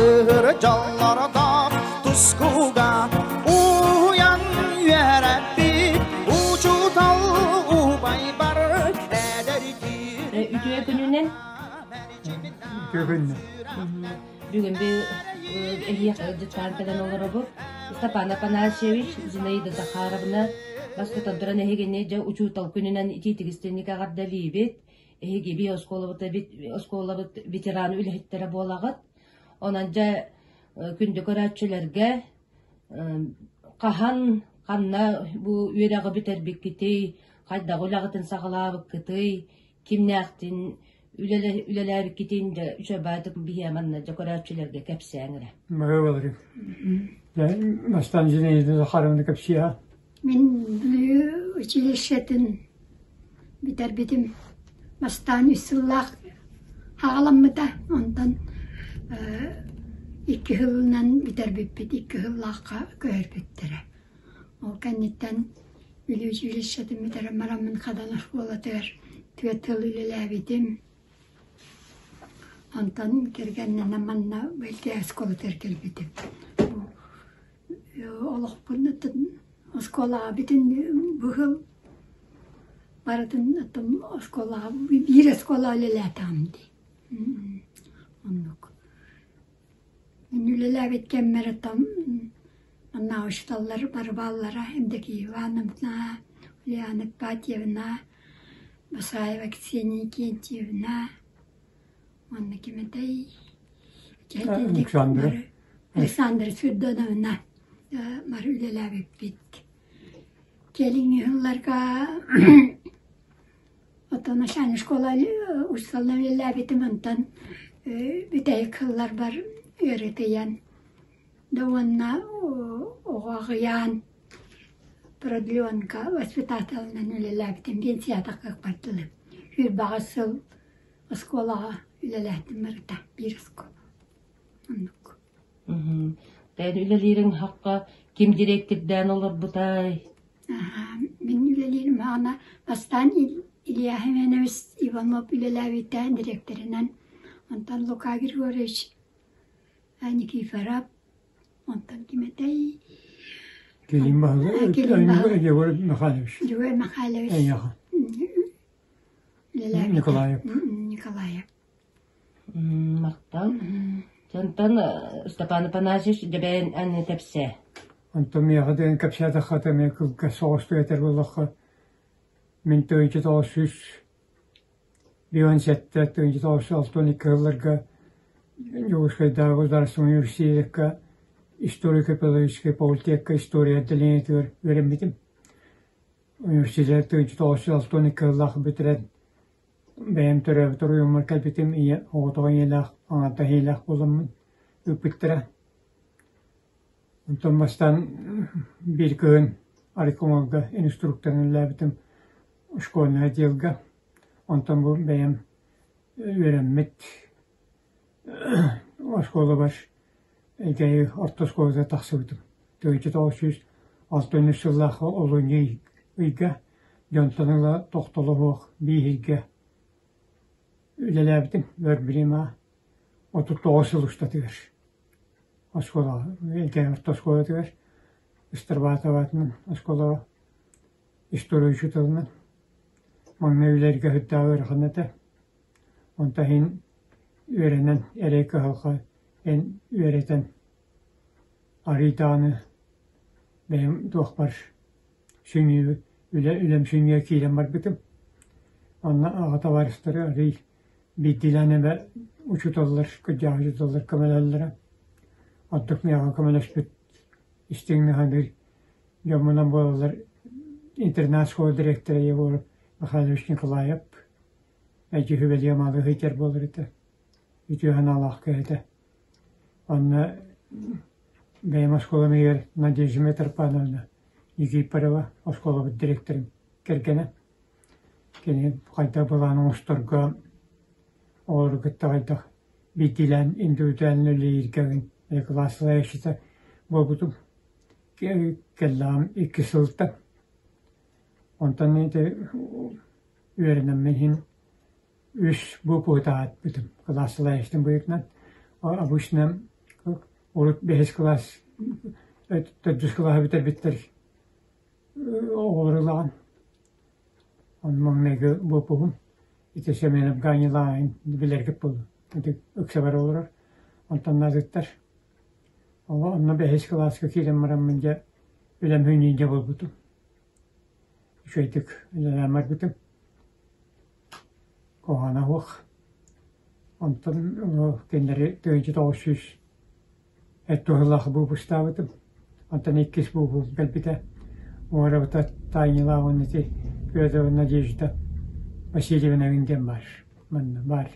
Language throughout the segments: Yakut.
Аатыр дьоллордоох тускуга уһуйан үөрэппит учуутал убайбар эдэркиир Үтүө күнүнэн. Үтүө күнүнэн. Бүгүн би эһиэх ыалдьыттаан кэлэн олоробут. Степан Афанасьевич, Зинаида Захаровна бастатан туран эһигини дьэ учуутал күнүнэн итиитик-истиҥник эҕэрдэлиибит. Эһиги би оскуолабыт оскуолабыт ветеран үлэһиттэрэ буолаҕыт. Онон дьэ күндү көрөөччүлэргэ хаһан ханна бу үөрэҕи бүтэрбиккитий, хайдах үлэҕитин саҕалаабыккытый, кимнээхтин үлэлээбиккитин дьэ үчүгэйдик биһиэ манна дьэ көрөөччүлэргэ кэпсээҥ эрэ. Бары Бастаан Зинаида Захаровна кэпсиэҕэ. Мин Бүлүү училищетын бүтэрбитим. Бастаан үс сыллаах хаҕаламмыта, онтон икки сылынан бүтэрбиппит, икки сыллаахха көһөрбүттэрэ. Ол кэнниттэн Бүлүү училищетын бүтэрэн бараммын Хадан оскуолатыгар түөрт сыл үлэлээбитим. Онтон кэргэннэнэн манна Бэлтээ оскуолатыгар кэлбитим. Олохпун оскуолаҕа бүтүн быһыл барытын оскуолаҕа биир оскуолаҕа үлэлээтэҕим дии. Оннук. Мин үлэлээбит кэммэр оттон манна учууталлар бары бааллара Евдокия Ивановна, Ульяна Ипатьевна, Басаева Ксения Викентьевна уонна ким этэй Александра. Александра Спиридоновна бары үлэлээбиппит. Кэлиҥҥи сылларга оттон начальнай школа учууталынан үлэлээбитим онтон бүтэһик сылларбар ыарытыйан да уонна оҕо аҕыйаан продленка воспитателынан үлэлээбитим биэнсийэҕэ дылы сүүрбэҕэ сыл оскуолаҕа үлэлээтим барыта биир оскуола оннук. Эн үлэлиириҥ хахха ким дириэктирдээн олорбутай? Мин үлэлиирим аҕана бастаан Илья Семенович Иванов үлэлээбитэ дириэктэринэн, онтон Лука Григорьевич Никифоров, онтон ким этэй? Килим Баһылай, Егор Михайлович. Егор Михайлович. Николаев. Николаев. Махтал. Онтон Степан Афанасьевич дьэбээн аны тэпсэ. Онтон миэхэ диэн кэпсээтэххэ эмиэ кылгас соҕустук этэр буоллахха мин тыһыынча тоҕус сүүс биэс сэттэ тыһыынча тоҕус сүүс алта уон икки сылларга Дьокуускайдааҕы государственнай университекка историко-педагогическай факультекка история отделениетыгар үөрэммитим. Университет тыһыынча тоҕус сүүс алта уон икки сыллаах бүтэрэн бэйэм төрөөбүт оройуоммар кэлбитим ийэ оҕотоҕо ийэлээх аҥаардас ийэлээх буоламмын ыыппыттара. Онтон бастаан биир кыһын Арикомолга инструкторынан үлэлээбитим школьнай отделга. Онтон бу бэйэм үөрэммит оскуолабар Эдьиий орто оскуолатыгар тахсыбытым. Тыһыынча тоҕус сүүс алта үс сыллаах олунньу ыйга дьонтон ыла тохтоло суох бииһиргэ үлэлээбитим. Өр бириэмэҕэ 39 сыл устатыгар оскуолаҕа Эдьиий орто оскуолатыгар Ыстырбаатаба аатынан оскуолаҕа история учууталынан маҥнай үлэлэргэ сырдаах ыарахан этэ. Онтон иһин үөрэнэн эрэй кыһалҕа эн үөрэтэн арыый даҕаны бэйэм туохпар сүнньү үлэ үлэм сүнньүгэр киирэн барбытым. Онно аҕа табаарыстары арыый биирдиилээн эмэ учууталлар, кырдьаҕас учууталлар көмөлөһөллөрө. Ордук миэхэ көмөлөспүт истиҥ саныыр дьоммунан буолаллар интернат школа дириэктэрэ Егор Михайлович Николаев, Эдьиһүбэлиэ маалы ыһыйтар буолар этэ, үтүө санаалаах киһи этэ. Онно бэйэм оскуолам иһигэр Надежда Митрофановна Никифорова оскуолабыт дириэктэрин кэргэнэ. Кини хайдах былаан оҥосторго, оҕолору кытта хайдах биирдиилээн индивидуально үлэлииргэ кылаас салайааччыта буолбутум. Кэллэҕим икки сылтан. Онтон ити үөрэнэммин иһин үс буквы таһаартым кылаас салайааччытын быһыытынан. Обычно Урут бэһис кылаас, төрдүс кылааһы бүтэрбиттэр оҕолору ылаҕын. Онно маҥнайгы выпуһум ити Семенов Ганилаайын билэргит буолуо. Ити ыксабар олорор. Онтон наадыттар. Онно бэһис кылааска киирэн бараммын дьэ үлэм хүннүүндьэ буолбутум. Үчүгэйдик үлэлээн барбытым. Куһаҕана суох. Онтон кинилэри тыһыынча тоҕус сүүс эт туһалаах выпустаабытым. Онтон иккис выпуск кэлбитэ. Уорабыта Таанньалаах уонна ити Федорова Надежда Васильевна диэн баар. Манна баар.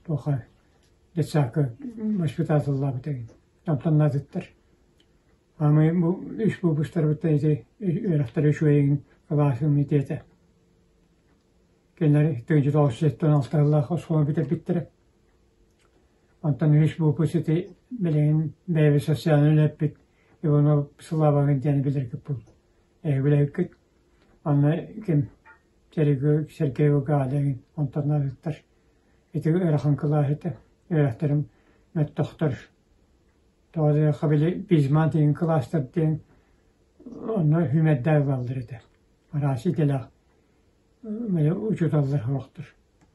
Туоха детсадка воспитателлаабыт эҥин. Онтон наадыттар. Аамай бу үс выпустарбыттан ити үөрэхтэрэ үчүгэйин кылаасым ити этэ. Кинилэр тыһыынча тоҕус жүз сэттэ уон алтыһыллаах оскуоланы бүтэрбиттэрэ. Онтон үһүс выпуск ити билигин бэйэбит социальнай үлэппит Иванов Славаҕын диэн билэргит буолуо. Эһиги билэһиккит. Онно ким Сергей Галя онтон аатыттар. Ити ыарахан кылаас этэ. Үөрэхтэрим мөлтөхтөр. Тоҕо диэххэ били пизман диэн кылаастар диэн онно сүүмэрдээх бааллар этэ. Араас идэлээх учууталлар суохтар.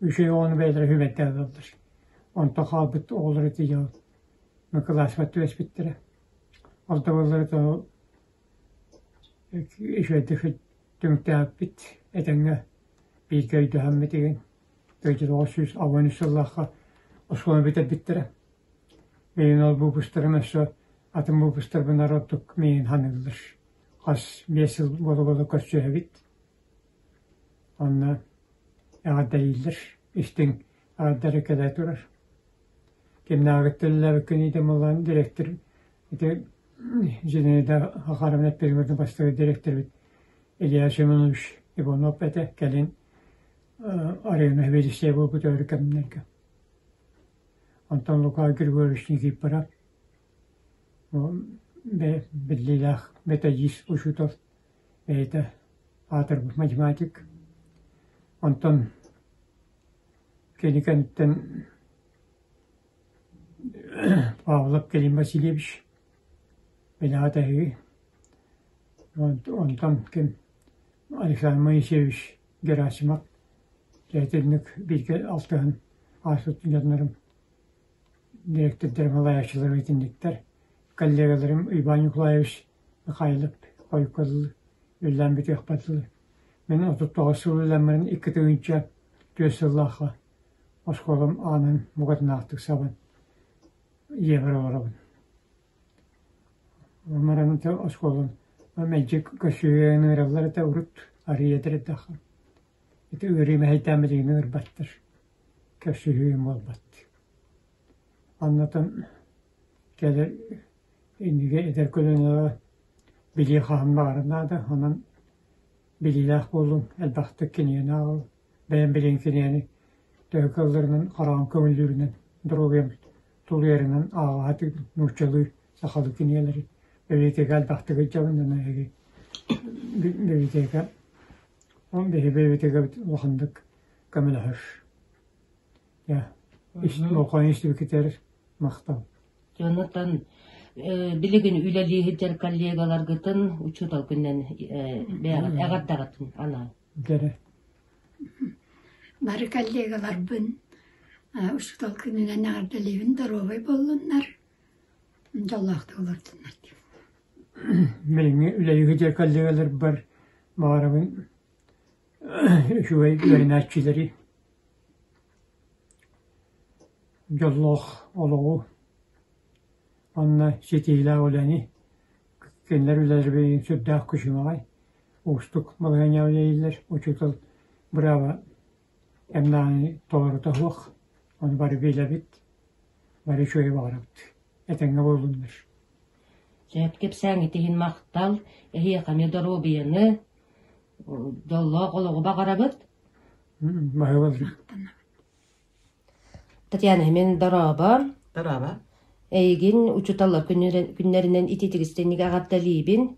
Үчүгэй оҕону бэйэлэрэ сүүмэрдээх ылаллар. Онтон хаалбыт оҕолор ити дьон кылааспар түбэспиттэрэ. Ол да буоллар үчүгэйдик түмүктээбиппит этэҥҥэ бииргэ өйдөһөммүт игин 1983 сыллаахха оскуоланы бүтэрбиттэрэ. Миигин ол выпустарым өссө атын выпустарбын ордук миигин саныыллар. Хас биэс сыл буола-буола көрсүһэбит. Онно эҕэрдэлииллэр, истиҥ эҕэрдэлэр кэлэ турар. Кимнээҕиттэн үлэлээбиккин иитэн буоллаҕына директор ити Зинаида Захаровна эппитин бастакы директорбит Илья Семенович Иванов этэ. Кэлин Арена сэбиэдиссэйэ буолбут өр кэмнэргэ. Онтон Лука Григорьевич Никифоров биллиилээх методист учуутал бэйэтэ аатырбыт математик. Онтон кини кэнниттэн Павлов Клим Васильевич бэйэҕэ эһиги онтон ким Александр Моисеевич Герасимов итинник бииргэ алтыһан ааспыт дьоннорум дириэктэрдэрим салайааччыларым итинниктэр коллегаларым Иван Николаевич Михайлов хойукка дылы үлэлээн бүтүөхпэр дылы мин 39 сыл үлэлэммин икки тыһыынча түөрт сыллаахха оскуолам аанын букатынаахтык сабан ийэбэр олоробун Маранта оскуолам мэлдьи көрсүһүүгэ ыҥыраллар этэ урут арыйа этэр Ити ыарыы мэһэйдээн билигин ыҥырбаттар, көрсүһүүм буолбат. Оннотон кэлэр иннигэ эдэр көлүөнэҕэ билии хаһан баҕарар наада, онон билиилээх буолуҥ, элбэхтик кинигэни ааҕыҥ, бэйэм билигин кинигэни төһө кыалларынан хараҕым көҥүллүүрүнэн, доруобуйам тулуйарынан ааҕа сатыыбын, нууччалыы, сахалыы кинигэлэри библиотека элбэхтик ыдьабын уонна эһиги библиотека Ол биһи бэйэбитигэр улаханнык көмөлөһөр. Болҕойон истибиккитигэр махтал. Дьонутан билигин үлэлии сылдьар коллегаларгытын учуутал күнүнэн бэйэҕит эҕэрдэҕитин анаан. Дэрэ. Бары коллегаларбын учуутал күнүнэн эҕэрдэлиибин, доруобай буоллуннар, дьоллоохтук олордуннар диэн. Билиҥҥи үлэлии сылдьар коллегаларбар баҕарабын үчүгэй үөрэнээччилэри, дьоллоох олоҕу уонна ситиһиилээх үлэни. Кинилэр үлэлэрин сүрдээх күчүмэҕэй, уустук балаһыанньаҕа үлэлииллэр. Учуутал бырааба эмнээҕи толорута суох, ону бары билэбит, бары үчүгэйи баҕарабыт. Этэҥҥэ буоллуннар. Сөп кэпсээҥҥит иһин махтал, эһиэхэ эмиэ доруобуйаны, дьоллоох олоҕу баҕарабыт. Баһыыбал. Татьяна, мин дорообо. Дорообо. Эйигин учууталлар күннэринэн итиитигистэнник эҕэрдэлиибин.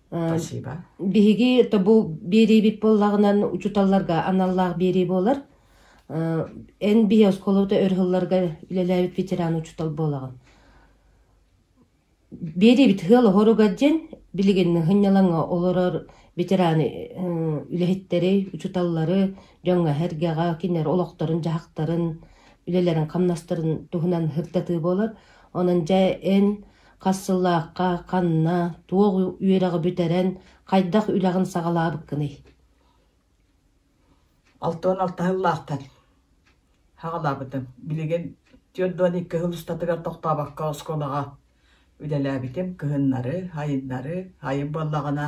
Спасибо. Биһиги тобу биэриибит буоллаҕынан учууталларга аналлаах биэрии буолар. Эн биһи оскуолабыта өр сылларга үлэлээбит ветеран учуутал буолаҕын. Биэриэбит ыал оһоругар диэн билигин сынньалаҥҥа олорор ветеран үлэһиттэри, учууталлары дьоҥҥо-сэргэҕэ кинилэр олохторун-дьаһахтарын, үлэлэрин-хамнастарын туһунан сырдатыы буолар. Онон дьэ эн хас сыллаахха, ханна, туох үөрэҕи бүтэрэн, хайдах үлэҕин саҕалаабыккыный? 66 сыллаахтан саҕалаабытым. Билигин 42 сыл устатыгар тохтообокко оскуолаҕа үлэлээбитим. Кыһыннары, сайыннары, сайын буоллаҕына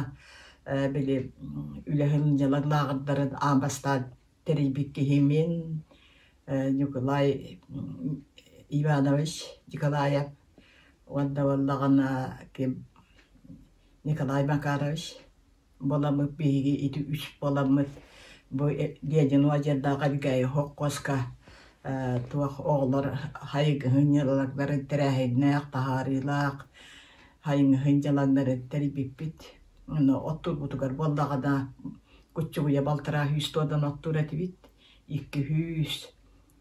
били үлэ сынньалаҥ лааҕырдарын аан бастаан тэрийбит киһи мин Николай Иванович Николаев уонна буоллаҕына ким Николай Макарович буоламмыт биһиги ити үс буоламмыт бу Ленин уодьардаах Элгээйи холкуоска туох оҕолор хайыгыһын тэрээһиннээх, таһаарыылаах хайыҥыһын дьаланнарын тэрийбиппит. Ону оттуурбутугар буоллаҕына куччугуйа балтараа сүүс туоннан оттуур этибит. 200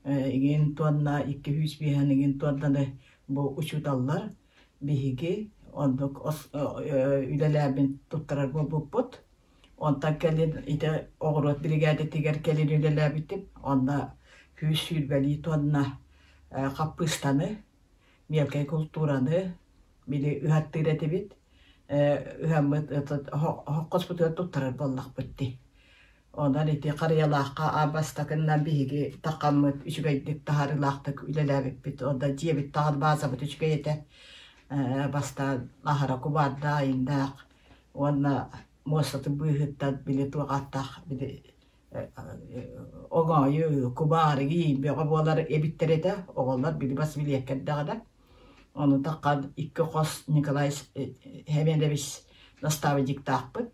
игин туонна, 205 игин туоннаны бу учууталлар биһиги оннук үлэлээбин туттарар буолбуппут. Онтон кэлин ити оҕуруот биригээдэтигэр кэлин үлэлээбитим. Онно 120 туонна хаппыыстаны, мелкай култуураны били ыһаттыыр этибит. Ыһаммыт хоспутугар туттарар буоллахпыт дии. Онон ити Харыйалаахха аан бастакыннан биһиги таххаммыт үчүгэйдик таһаарыылаахтык үлэлээбиппит. Онно дьиэбит таһын баазабыт үчүгэй этэ. Бастаан аһара кубаардаах, айындаах уонна муостатын быыһыттан били туох ааттаах били оҥоойу, кубаарыгы бөҕө буолар эбиттэр этэ. Оҕолор били бас билиэккэ эрдэҕинэ. Ону таххан икки хос Николай Семенович наставниктаахпыт.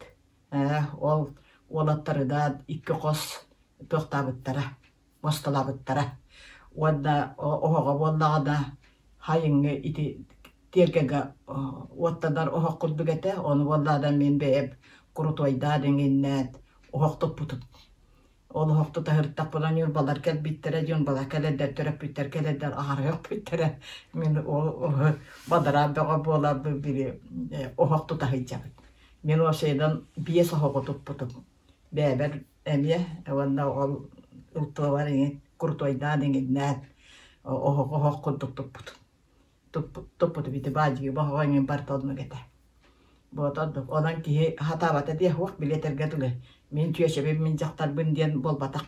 Ол уолаттарынаан икки хос туохтаабыттара, муосталаабыттара. Уонна оһоҕо буоллаҕына хайыҥҥы ити тиэргэҥҥэ уоттанар оһох курдук этэ. Ону буоллаҕына мин бэйэм курутуойдаан иҥиннээн оһох туппутум. Ол оһох тутаһыртахпына Ньурбалар кэлбиттэрэ, Ньурбалар кэлэрдэр, төрөппүттэр кэлэрдэр аҕарыахпыттара. Мин ол бадараан бөҕө буолан били оһох тута сылдьабын. Мин уопсайынан биэс оһоҕу туппутум. Бэйэбэр эмиэ уонна ол ылтыабар иҥин курутуойдаан иҥиннээн оһох оһох курдук туппутум. Туппутум ити баадьыгы оһоҕо иҥин барыта оннук этэ. Вот оннук. Онон киһи сатаабата диэ суох билиэтэргэ дылы. Мин чүөчэбин, мин дьахтарбын диэн буолбатах.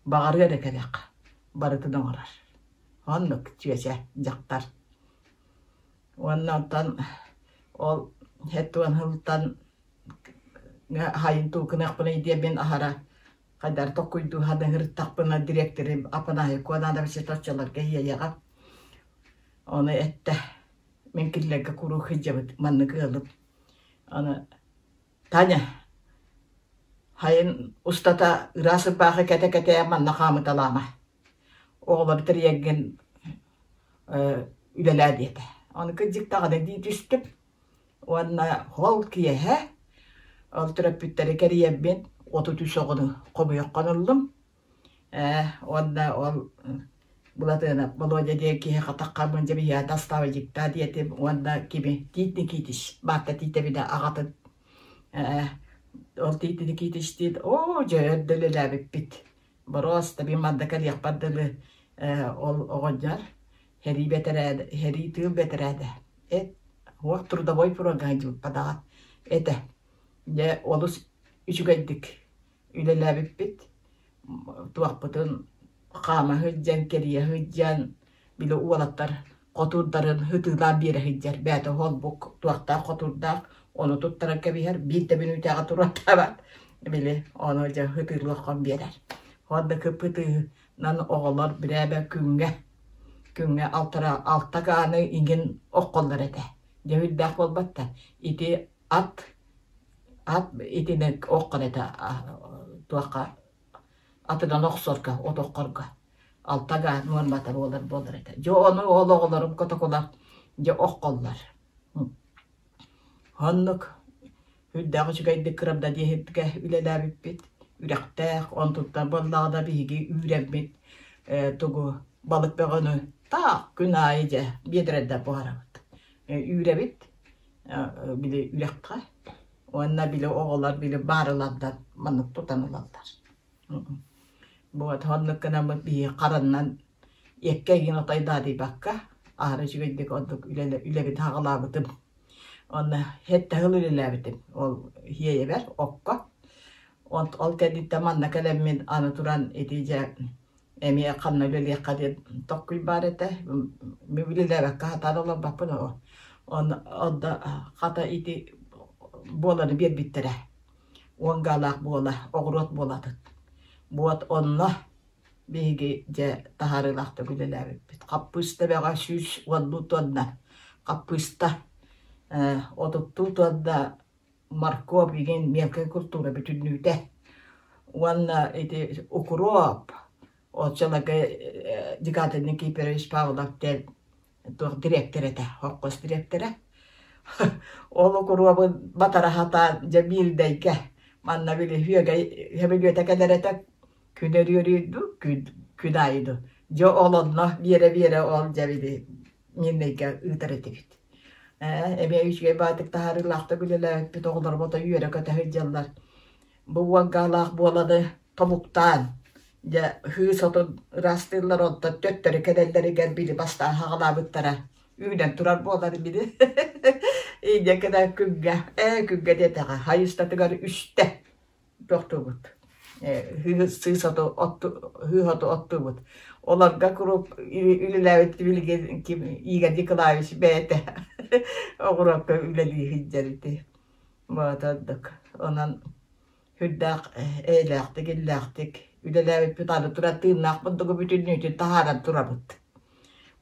Баҕарыа эрэ кэрэх. Барытын оҥорор. Оннук чүөчэ дьахтар. Уонна онтон ол һэттуон сылтан хайын туукунаахпыный диэммин аһара хайдар токкуйдуу ханыһыртахпына дириэктэрим Апанаһый Куонаанович оччолорго иэйэҕэ ону эттэ мин кинилэргэ куруук сылдьабыт маннык ыалым аны Таня хайын устата ыраас ырбаахы кэтэ-кэтэ манна хаамыталаама оҕолору тэрийэргин үлэлээ диэтэ. Ону кырдьык даҕаны дии түстүм. Уонна ол киэһэ ол төрөппүттэри кэрийэммин 33 оҕону хомуйаххан ыллым. Уонна ол Былатыанап Володя диэн киһи хатаххаммын дьэбиһиэ таставайдьыктаа диэтим уонна кими Тиит Никитич Маатта Тиитэбинэ аҕатын ол Тиит Никитичтиин оо дьэ өрдө үлэлээбиппит Боруоста мин манна кэлиэхпэр дылы ол оҕонньор сэрии бэтэрээнэ, сэрии тыыл бэтэрээнэ эт уох трудовой фроҥҥа сылдьыбыппатаҕа этэ. Дьэ олус үчүгэйдик үлэлээбиппит. Туохпутун хаама сылдьан, кэрийэ сылдьан, били уолаттар хотуурдарын ытыылаан биэрэ сылдьар. Бэйэтэ холбук туохтаах хотуурдаах, ону туттаран кэбиһэр, биир да мүнүүтэҕэ туруортаабат. Били ону дьэ ытыылыаххын биэрэр. Уонна кып-ытыынан оҕолор бирээмэ күҥҥэ күҥҥэ алтара алта гааны иҥин оххоллор этэ. Дьэ үрдээх буолбат да ити ат ат итинэн оххон этэ туохха атынан охсорго от оххорго алта гаа нуормата буолар буолар этэ. Дьэ ону ол оҕолорум котокулар дьэ оххоллор. Оннук үрдээх үчүгэйдик кырамда диэһиргэ үлэлээбиппит. Үрэхтээх, онтуттан буоллаҕына биһиги үүрэммит тугу балык бөҕөнү таах күн аайы дьэ биэдэрэрдэр буһарабыт. Үүрэбит били үрэххэ уонна били оҕолор били баарылардан маннык тутан ылаллар. Вот оннук гынаммыт биһиги хараннан иэккэ игин отой даадыйбакка аһара үчүгэйдик ордук үлэбит аҕалаабытым. Онно сэттэ сыл үлэлээбитим ол Иэйэбэр окко. Ол кэнниттэн манна кэлэммин аны туран ити дьэ эмиэ ханна үлэлиэххэ диэн толкуй баар этэ. Мин үлэлээбэккэ сатаан олорбоппун оо. Онно хата ити буоланы биэрбиттэрэ. Уон гаалаах буола, оҕуруот буолатын. Буот онно биһиги дьэ таһаарыылаахтык үлэлээбиппит. Хаппыыста бөҕө 110-луу туонна хаппыыста, 30-туу туонна морковь игин мелкая культура бүтүннүүтэ. Уонна ити укроп, оччолорго Декатор Никифорович Павлов диэн туох дириэктэр этэ, холкуос дириэктэрэ. Ол укуруобун батара сатаан дьэ биирдэйгэ манна били Үөгэй сөмөлүөтэ кэлэр этэ күн өрүөрүүр дуу, күн, күн аайы дуу. Дьэ ол онно биэрэ-биэрэ ол дьэ били Мирнэйгэ ыытар этибит. Ээ, эмиэ үчүгэй баатык таһаарыылаахтык үлэлээбиппит оҕолорбут үөрэ-көтө сылдьаллар. Бу уолгаалаах буоланы тобуктаан, дьэ һыы сотун ыраастыыллар онтон төттөрү кэлэллэригэр били бастаан хаҕалаабыттара үүнэн турар буолар били. Инньэ гынан күҥҥэ, ээ күҥҥэ диэтэҕэ, хайыстатыгар үстэ тохтуубут. Сыыс оту һыыс оту оттуубут. Олорго куруук үлэлээбит билигин ким Игорь Николаевич бэйэтэ оҕуруокка үлэлии сылдьар ити. Боотурдук. Онон сүрдээх эйэлээхтик, иллээхтик үлэлээбиппит аны турар тыыннаах бурдугу бүтүннүүтүн таһааран турабыт.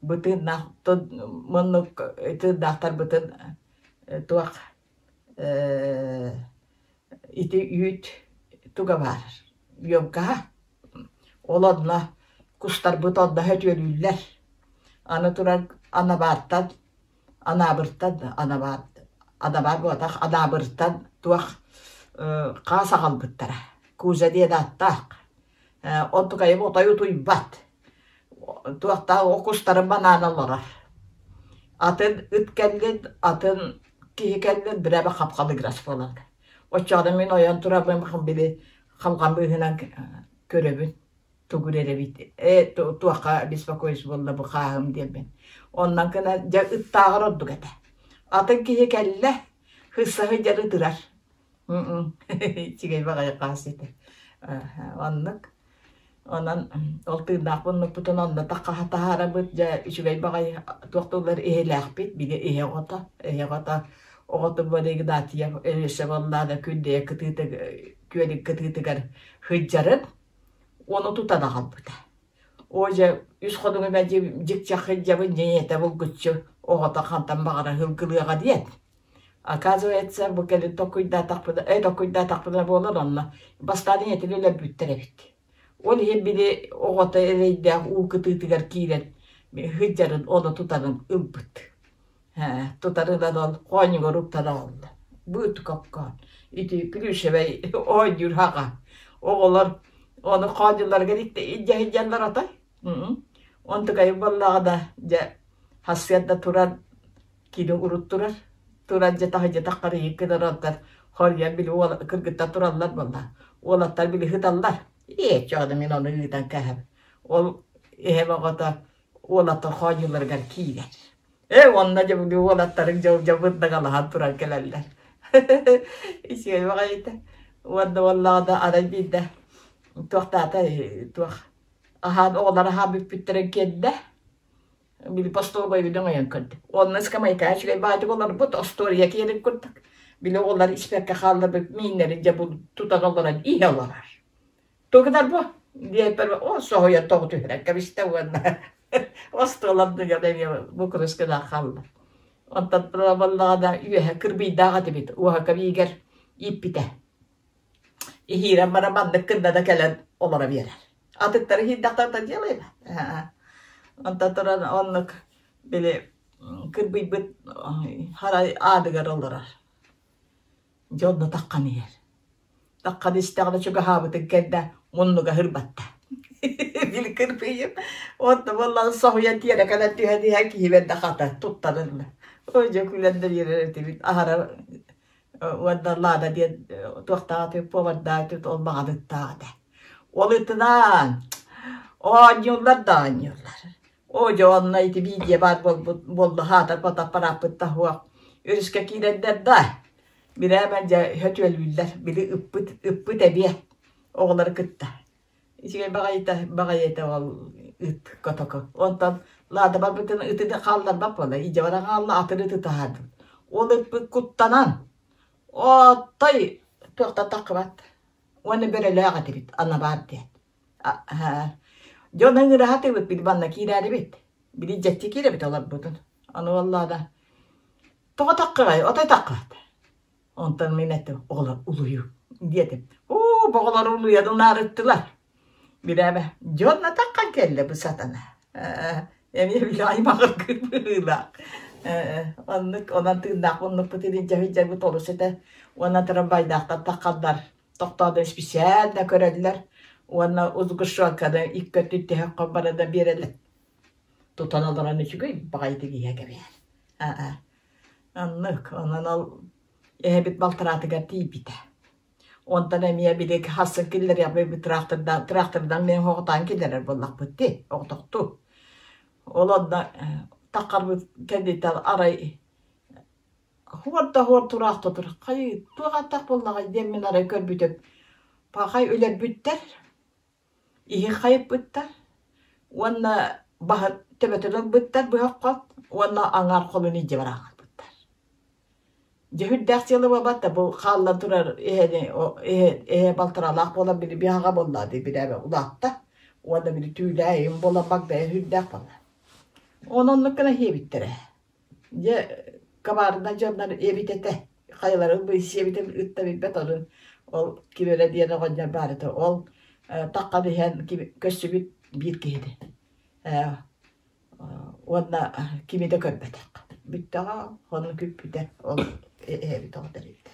Бу тыыннаах муннук тыыннаахтарбытын туох ити үүт туга баар емкаһа ол онно кустарбыт онно сөтүөлүүллэр аны туран анабааттан анаабыртан анабаат анабаат буолбатах анаабыртан туох хаас аҕалбыттара куза диэн ааттаах онтукайым отой утуйбат туохтаах о кустарын банаан олорор атын ыт кэллин атын киһи кэллин бирээбэ хапхалыгырас буолар оччоҕуна мин ойон турабын били халҕан быыһынан көрөбүн тугу эрэбит ээ туохха беспокоюсь буолла бу хааһым диэммин оннан гына дьэ ыттааҕар ордук этэ атын киһи кэллэ хыссаһы дьэ ытырар үчүгэй баҕайы хаас этэ оннук онон ол тыыннаах муннукпутун онно таххаһа таһаарабыт дьэ үчүгэй баҕайы туох да улар иһэлээхпит били иһэ оҕото иһэ оҕото оҕотун Игнатьев Өлүөсэ буоллаана күндэйэ кытыыты күөлүн кытыытыгар сылдьарын Ону тутан аҕалбыта. Оо дьэ, үс хонугу мэлдьи дьикчэххин дьиҥэтэ булгуччу оҕото хантан баҕарар ылгылыаҕа диэн. Оказывается, бу кэлин толкуйдаатахпына, толкуйдаатахпына буолан онно бастаан ийэтин өлөрбүттэр эбит. Ол иһин били оҕото эрэйдээх уу кытыытыгар киирэн сылдьарын ону тутарын ылбыт. Тутарынан ол хоонньугар уктан аҕалла. Быт коккоон. Ити плюшевай оонньуур хаҕа. Оҕолор ону хоонньуларыгар илдьэ сылдьаллар отой. Онтукайым буоллаҕына дьэ сарсыарда туран кини урут турар. Туран дьэ таһырдьа таххарыйык гынар онтон хоруйан били уол кыргыттар тураллар буолла. Уолаттар били сыталлар. Ээ чоҕуна мин ону ыытан кээһэбин. Ол эһэм оҕото уолаттар хоонньуларыгар киирэр. Ээ уонна дьэ били уолаттарыҥ дьэ бырдагалаһан туран кэлэллэр. Үчүгэй баҕайыта. Уонна буоллаҕына арай биирдэ туохтаата туох аһаан оҕолор аһаан бүппүттэрин кэннэ били остолобуойбун өҥөйөн көрдүм. Уонна ыскамыайкаҕа үчүгэй баҕайытык олорбут остуоруйа киэрин курдук. Били оҕолор испэккэ хаалларбыт мииннэрин дьэ тутан олорон иһэ олорор. Тугунар бу? диэппэр о соһуйан тоҕу түһэрэн кэбистэ уонна остуол анныгар эмиэ букурус гына хаалла. Онтон буоллаҕына үөһэ кырбыйдаах этибит, уоһака биигэр ииппитэ. Иһиирэн баран маннык гынна да кэлэн олоро биэрэр. Атыттары иһиирдэхтэрэ делай Онтон туран оннук били кырбыйбыт харай аадыгар олорор. Дьэ онно таххан иһэр. Таххан истэҕинэ чугаһаабытын кэннэ муннуга һырбатта. Били кырбыйым. Онно буоллаҕына соһуйан тиэрэ кэлэн түһэн иһэн киһибэр да хата туттан ылла. Ой дьэ күлэн да биэрэр этибит. Аһара уонна Лада диэн туохтаах этэ, повардаах этэ, ол маҕаныттаах этэ. Ол ытынаан оонньууллар да оонньууллар. Оо дьэ онно ити биидьийэ баар буолбут буолла аһаатар фотоаппарааппыт да суох. Өрүскэ киирэннэр да бирээмэ дьэ сөтүөлүүллэр били ыппыт ыппыт эбиэ оҕолору кытта. Үчүгэй баҕайыта баҕайыта ол ыт котоку. Онтон Лада барбытын ытыны хаалларбат буолла. Идьэ баран хаалла атын ыты таһаардым. Ол ыппыт куттанан отой туохтан таххыбат. Уонна бөрөлөөх этибит анабаар диэн. Дьон ыҥыраһа тыыбыт били манна киирээрибит. Били дьэччи киирэбит олорбутун. Аны буоллаҕына тоҕо таххыгай, отой таххыбат. Онтон мин эттим, оҕолор улуйуу диэтим. Оо, оҕолор улуйан унаарыттылар. Бирээмэ, дьон атаххан кэллэ бу сатана. Эмиэ били аймаҕыргыыр быһыылаах. Оннук, онон тыыннаах оннукпут илин дьэһин олус этэ. Уонна трамвайдаахтар таххаллар. Тохтоон исписээн да көрөллөр уонна узгушуоканы икки өттүн тэһэ баран да биэрэллэр. Тутан олорон үчүгэй баҕайытык иһэ кэбиһэр. Аа Оннук, онон ол эһэбит балтараатыгар тиийбитэ. Онтон эмиэ били хассын киллэриэхпит трактордаан тракторынан мин оҕотоон киллэрэр буоллахпыт дии, оҕотохтуу. Ол онно таххарбыт кэнниттэн арай хуор да хуор тураах тутур хайыы туох ааттаах буоллаҕай диэммин арай көрбүтүм пахай өлөрбүттэр иһи хайыппыттар уонна баһа төбөтүн ылбыттар быһахха уонна аҥаар холун илдьэ бараахтарбыттар. Дьэ үрдээх дьыала буолбат да бу хааллан турар эһэни эһэ эһэ балтараалаах буолан били биһаҕа буолла дии бирээбэ улаатта уонна били түүлээйим буолан багдайа сүрдээх буолла. Онон оннук гына иһиэбиттэрэ. Дьэ кабаарына дьоннор эбит этэ хайаларын сиэбитин ытта билбэт онон ол ким эрэ диэн оҕонньор баар этэ ол таххан иһэн көрсүбүт биир киһини уонна кими да көрбөтөх бүттэҕэ ону күппүтэ ол эһэбит оҕо тэрийбитэ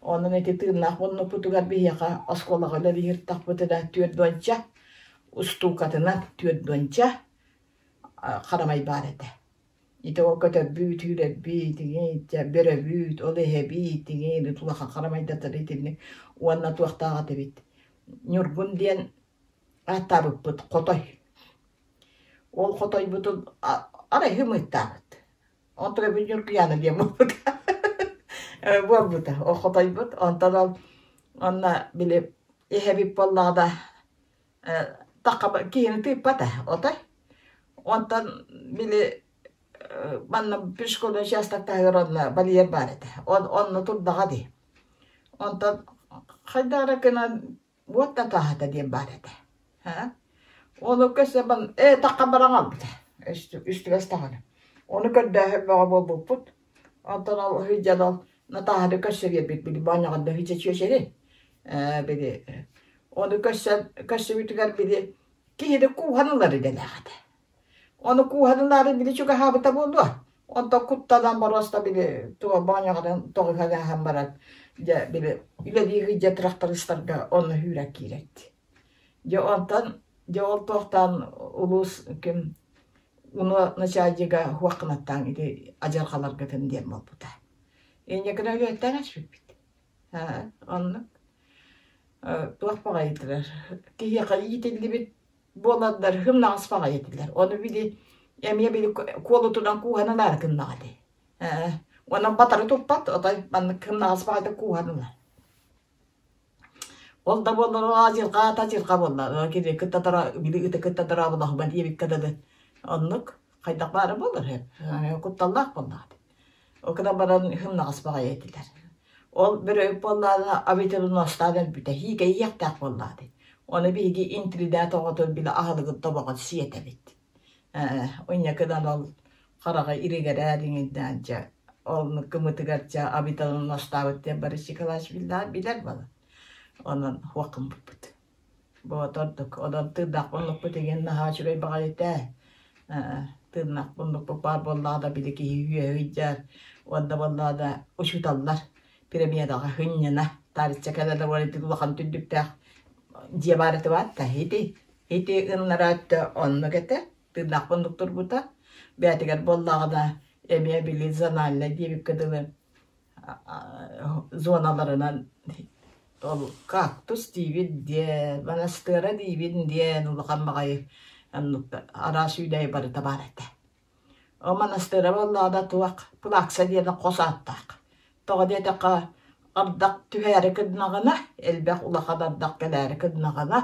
онон ити тыыннаах муннукпутугар биһиэхэ оскуолаҕа үлэлиир тахпытына 40 устуукатынан 40 харамай баар этэ. Ити ол көтөрбүт, үүрэрбит, бөрөбүт, ол эһэбит, тиҥин, улахан харамайдатары итинник уонна туохтаах этибит. Ньургун диэн ааттаабыппыт хотой. Ол хотойбутун арай ымыыттаабыт. Онтон эбит Ньургуйаана диэн буолбута. Буолбута. Ол хотойбут. Онтон ол онно били эһэбит буоллаҕына киһини тыыппата отой. Онтон били манна пришкольный участок таһыгар онно вольер баар этэ. Онно турдаҕа дии. Онтон хайдах эрэ гынан уот да тааһата диэн баар этэ. Ону көсө ээ таххан баран хаалбыта. Үстүгэс даҕаны. Ону көрдөөһүн бөҕө буолбуппут. Онтон ол сылдьан ол Натааһаны көрсө биэрбит били моонньоҕон да чүөчэри. Били ону көрсөн көрсүбүтүгэр били киһини кууһан ылар идэлээх этэ. Ону кууһан ылаары били чугаһаабыта буолуо. Онтон куттанан боруоста били туга моонньоҕонун тоҕуһан ааһан баран дьэ били үлэлии сылдьар трактористарга онно сүүрэн киирэрди. Дьэ онтон дьэ ол туохтаан улуус ким уну начальнига хуохханаттаан ити адьырҕаларгытын диэн буолбута. Инньэ гынан үлэттэн аспиппит. Оннук туох баҕайытылар киһиэхэ иитиллибит буоланнар һымнаҕас баҕайы этилэр. Ону били эмиэ били куолутунан кууһан ылаары гыннаҕа дии. Онон батары туппат, отой маннык һымнаҕас баҕайытык кууһан ылар. Ол да буоллар адьырҕа аата адьырҕа буолла. Кини кытта били ыты кытта дорооболоһума диэбиккэ дылы. Оннук хайдах баара буолар кутталлаах буоллаҕа дии. Ол гынан баран һымнаҕас баҕайы этилэр. Ол бөрөйүк буоллаҕына авитаминостаан өлбүтэ, һиикэйиэхтээх буоллаҕа дии. Ону биһиги интридат оҕотун били аһылыгын тобоҕун сиэтэбит. Унньакынан ол хараҕа иригэрээр иҥиннээн дьэ ол кымытыгар дьэ авитаминостаабыт диэн Борис Николаевич билэр буолан. Онон хуоххуммуппут. Вот ордук. Онон тыыннаах муннукпут игин наһаа үчүгэй баҕайы этэ. Тыыннаах муннукпут баар буоллаҕына били киһи үөһэ ыйдьар. Уонна буоллаҕына учууталлар пирамидаҕа хынньана. Таарычча кэлэн уон улахан түннүктээх дьиэ баар этэ баатта ити ити ыннара өттө оннук этэ тыыннаах оннук турбута бэйэтигэр буоллаҕына эмиэ били зональнай диэбиккэ дылы зоналарынан ол кактус диибин диэн монастыра диибин диэн улахан баҕайы оннук араас үүнээйи барыта баар этэ. Ол монастыра буоллаҕына туох плакса диэн хос ааттаах. Тоҕо диэтэххэ ардах түһээри гыннаҕына, элбэх улахан ардах кэлээри гыннаҕына,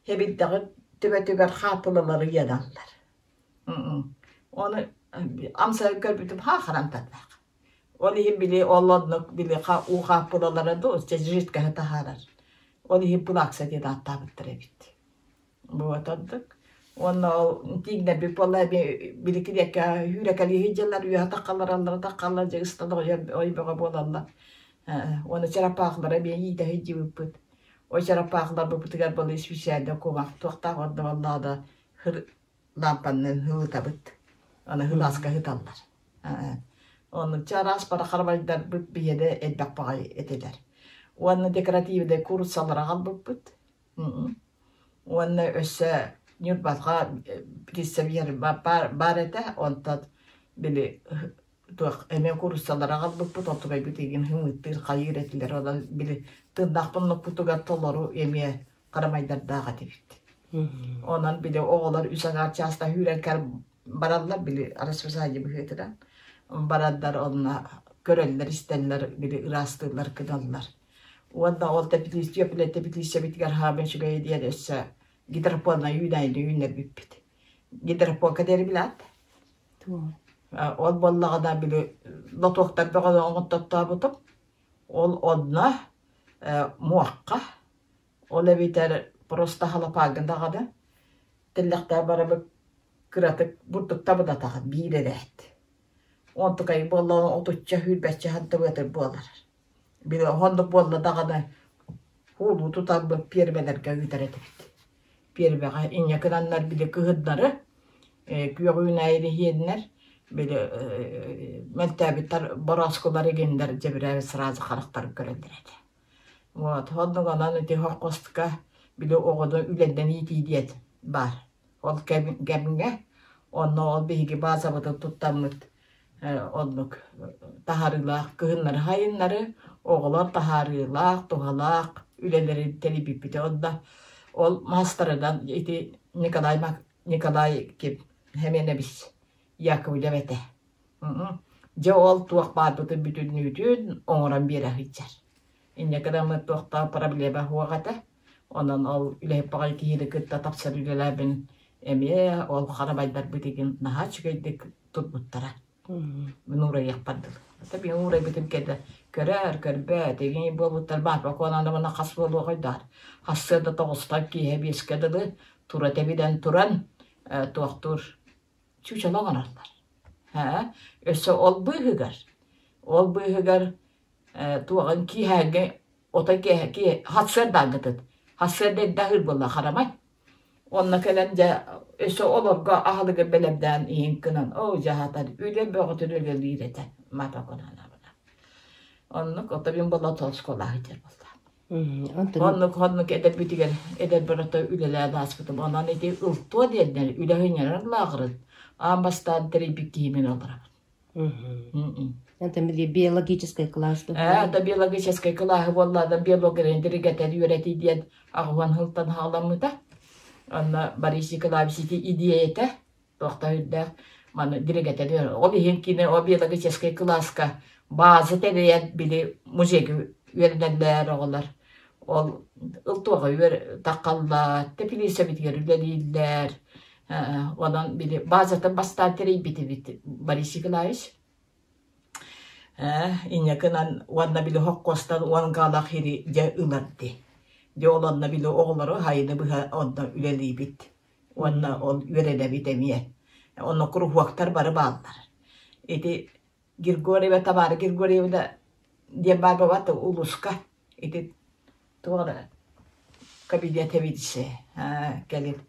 эбирдэҕин төбөтүгэр хааппылалары ыйаналлар. Ону амсайан көрбүтүм хаахаран таһдаах. Ол иһин били ол оннук били уу хааппылалара дуу, жидкоһы таһаарар. Ол иһин плакса диэн ааттаабыттар эбит. Вот оннук. Уонна ол тииҥнэрбит буолла эми били килиэккэ үүрэкэлии сылдьаллар, үөһэ таххаллар, таххаллар дьэ ыстан ой бөҕө буолаллар. Уонна чарапаахлара эмиэ иитэ сылдьыбыппыт. Ой чарапаахларбытыгар буолла специально кумах туохтаах ордо буоллаҕына лаампаннан һылытабыт. Аны һылааска һыталлар. Оннук чараас барахарбайдарбыт биһиэнэ элбэх баҕайы этилэр. Уонна декоративнай кууруссалары аҕалбыппыт. Уонна өссө Ньурбаҕа пиццебиер баар этэ, онтон били туох эмиэ кууруссалары аҕалбыппыт, онтукайбыт игин хымыыттыыр хайыыр этилэр, онон били тыыннаах тонноппутугар толору эмиэ харамайдардаах этибит. Онон били оҕолор үс аҥаар чааста үүрэн бараллар били расписание быһыытынан бараннар онно көрөллөр-истэллэр били ыраастыыллар гыналлар. Уонна ол тэпилииссэ тэпилииссэбитигэр хаама үчүгэй диэн өссө гидропоннай үүнээйини үүннэрбиппит. Гидропонка диэри билээт? Ол буоллаҕына били лотуоктар бөҕөнү оҥоттоттообутум. Ол онно муохха Ол эбэтэр просто халапааҥҥа даҕаны тэллэхтээх барабыт кыратык бурдук табынатаҕын биир эрээт. Онтукай буолла отучча сүүрбэччэ хантыбыатыр буолар. Били оннук буолла даҕаны уулуу тутарбыт пиэрмэлэргэ ыытар этибит. Пиэрмэҕэ инньэ гынаннар били кыһыннары күөх үүнээйини иһиэннэр били мөлтөөбүттэр борооскулар игиннэр дьэбирээбит сразу харахтарын көрөллөр этэ. Вот, оннук онон ити холкуоска били оҕону үлэннэн иитии диэн баар. Ол кэмҥэ онно ол биһиги баазабытын туттаммыт оннук таһаарыылаах кыһыннары сайыннары оҕолор таһаарыылаах, туһалаах үлэлэрин тэрийбиппитэ. Онно ол маастарынан ити Николай Николай ким Хэмиэнэбис Яковлев этэ. Дьэ ол туох баарбытын бүтүннүүтүн оҥорон биэрэ сылдьар. Инньэ гынаммыт туохтаах проблема суох этэ. Онон ол үлэһит баҕайы киһини кытта тапсар үлэлээбин эмиэ ол харабайдарбыт игин наһаа үчүгэйдик турбуттара. Мин уурайыахпар дылы. Это мин уурайбытым кэннэ көрөөр, көрбөөт, игин буолбуттар баапа куонаанабына хас буолуоҕай даар. Хассыада тоҕустан киэһэ биэскэ дылы тура тэбинэн туран туохтуур чуучала оҥороллор. Өссө ол быыһыгар, ол быыһыгар туоҕун киэһээҥҥи отой киэһэ киэһэ сарсыардааҥҥытын сарсыарда эрдэ аһыыр буолла харамай. Онно кэлэн дьэ өссө олорго аһылыгы бэлэмнээн иһин гынан оо дьэ аһатар үлэ бөҕөтүн үлэлиир этэ Марфа Кононовна. Оннук ото мин буолла оскуолаҕа сылдьар буолла. Оннук оннук эдэрбитигэр эдэрбэр ото үлэлээн ааспытым. Онон ити ылтуо диэннэр үлэ ыҥырар лааҕырын аан бастаан тэрийбит киһи мин олоробун. Это биологическай класс. Это биологическай кылааһы буоллаада биологияны диригэтэр үөрэтии диэн аҕуһан сылтан хаҕаламмыта. Онно Борис Николаевич ити идиэйэтэ туохта үрдээх маны диригэтэр ол иһин кини о биологическай кылааска бааза тэрийэн били музейга үөрэнэллэр оҕолор ол ылтуоҕа үөр таххаллар тэпилииссэбитигэр үлэлииллэр онон били баазатын бастаан тэрийбитибит Борис Николаевич инньэ гынан уонна били хоккуостан уон гаалаах ири дьэ ылар дии дьэ ол онно били оҕолору сайыны быһа онно үлэлиибит уонна ол үөрэнэбит эмиэ. Онно куруһуоктар бары бааллар. Ити Григорьева Тамара Григорьевна диэн баар бабат улууска ити туох эрэ кабинет эбитсэ кэлин.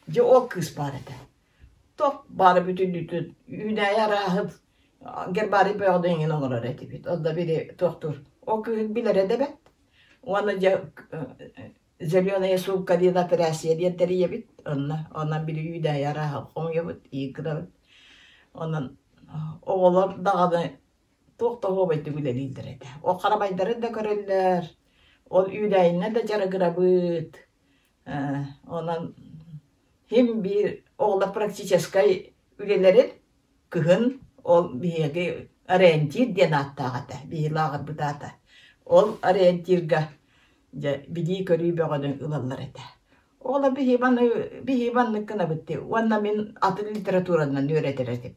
Дьэ ол кыыс баар этэ. Туох баара бүтүннүүтүн үүнээйи арааһын гербарий бөҕөнү эҥин оҥорор этибит. Онно били туохтуур. Ол кыыһын билэрэ да бэрт. Уонна дьэ Зеленая суумка диэн операция диэн тэрийэбит. Онно онон били үүнээйи арааһа хомуйабыт, иигырабыт. Онон оҕолор даҕаны туох да оһуобайдык үлэлииллэр этэ. Ол харамайдарын да көрөллөр, ол үүнээйинэн да дьарыгырабыт. Онон син биир оҕолор практическай үлэлэрин Кыһын ол биһиги ориентир диэн ааттаах этэ, биһи лааҕырбыт аата. Ол ориентирга дьэ билии-көрүү бөҕөнү ылаллар этэ. Ол биһи маны биһи маннык гынабыт дии уонна мин атын литературанан үөрэтэр этим.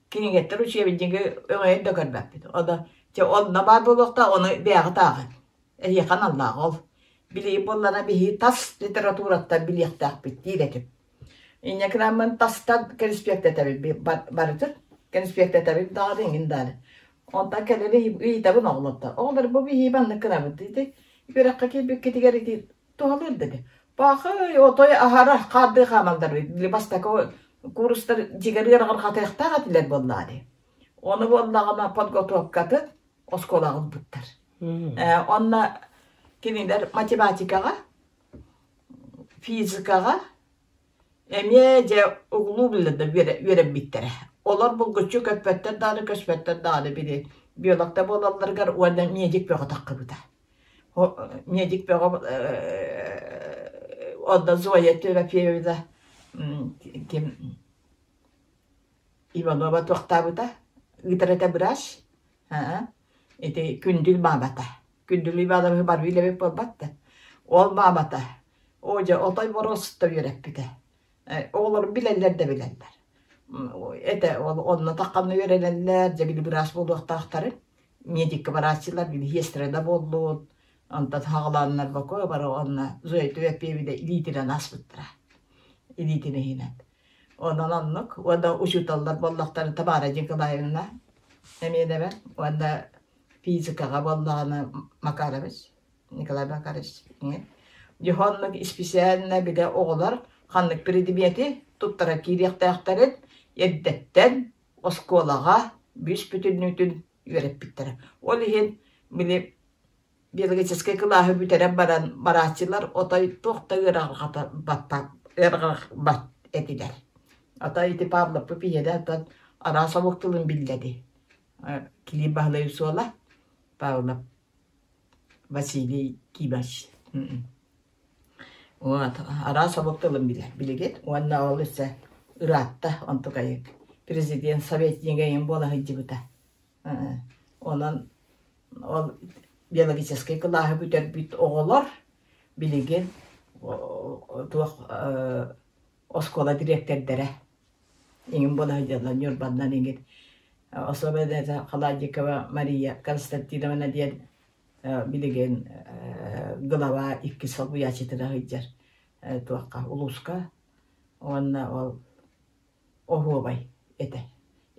Кинигэттэр учебнигы өҥөйөн да көрбөппүт. Ону чэ онно баар буолуохтаах, ону бэйэҕит ааҕыҥ. Эһиэхэ аналлаах ол. Билии буоллаҕына биһи тас литератураттан билиэхтээхпит диир этим. Инньэ тастан кэниспиэктэтэбин барытын кэниспиэктэтэбин даҕаны иҥин даҕаны. Онтон кэлэн ыйытабын оҕолортон. Оҕолор бу биһиги маннык гынабыт ити үөрэххэ киирбиккитигэр ити туһалыыр да ити. Пахай отой аһара хаардыы хаамаллар били бастакы курстар дьигэр ыарырҕатыахтаах этилэр буоллаҕа дии. Ону буоллаҕына подготовкатын оскуолаҕа ылбыттар. Онно кинилэр математикаҕа Физикаҕа эмиэ дьэ углубленно да үөрэммиттэрэ. Олор булгуччу көппөттөр даҕаны, көспөттөр даҕаны били биолог да буолалларыгар уонна медик бөҕө таххыбыта. Медик бөҕө онно Зоя Тимофеевна ким Иванова туохтаабыта, ыытар этэ быраас. Ити күндүл маамата. Күндүл Ивановиһы барыы эбит буолбат да. Ол маамата, оо дьэ, отой боруоста үөрэппитэ. Оҕолорум билэллэр да билэллэр. Этэ, ол онно тахханна үөрэнэллэр, дьэ били быраас буолуохтаахтарын. Медикка барааччылар били сестрада буоллун, онтон хаҕалааннар бокуо бары онно Зоя Тимофеевна илиитинэн аспыттара. Илиитин иһинэн. Онон оннук. Уонна учууталлар буоллахтарын Тамара Николаевна эмиэ да уонна физикаҕа буоллаҕына Макарович, Николай Макарович Дьоһоннук исписээлинэ билэ оҕолор ханнык предмети туттара киириэхтээхтэрин эрдэттэн оскуолаҕа бүүс-бүтүннүүтүн үөрэппиттэрэ. Ол иһин били биологическай кылааһы бүтэрэн баран барааччылар отой туох да ыарырҕаппат этилэр. Отой ити Павловпыт ийэтэ оттон араас омук тылын биллэди. Килиип Баһылай суола Павлов Василий Кимович. Вот, араас омук тылын билэр билигин уонна ол өссө ыраатта онтукайык президент советнига иҥин буола сылдьыбыта. Онон ол биологическай кылааһы бүтэрбит оҕолор билигин туох оскуола дириэктэрдэрэ иҥин буола сылдьаллар Ньурбаннан иҥин особенно Халадникова Мария Константиновна диэн билигин глава иккис солбуйааччытына сылдьар туохха улууска уонна ол оһуобай этэ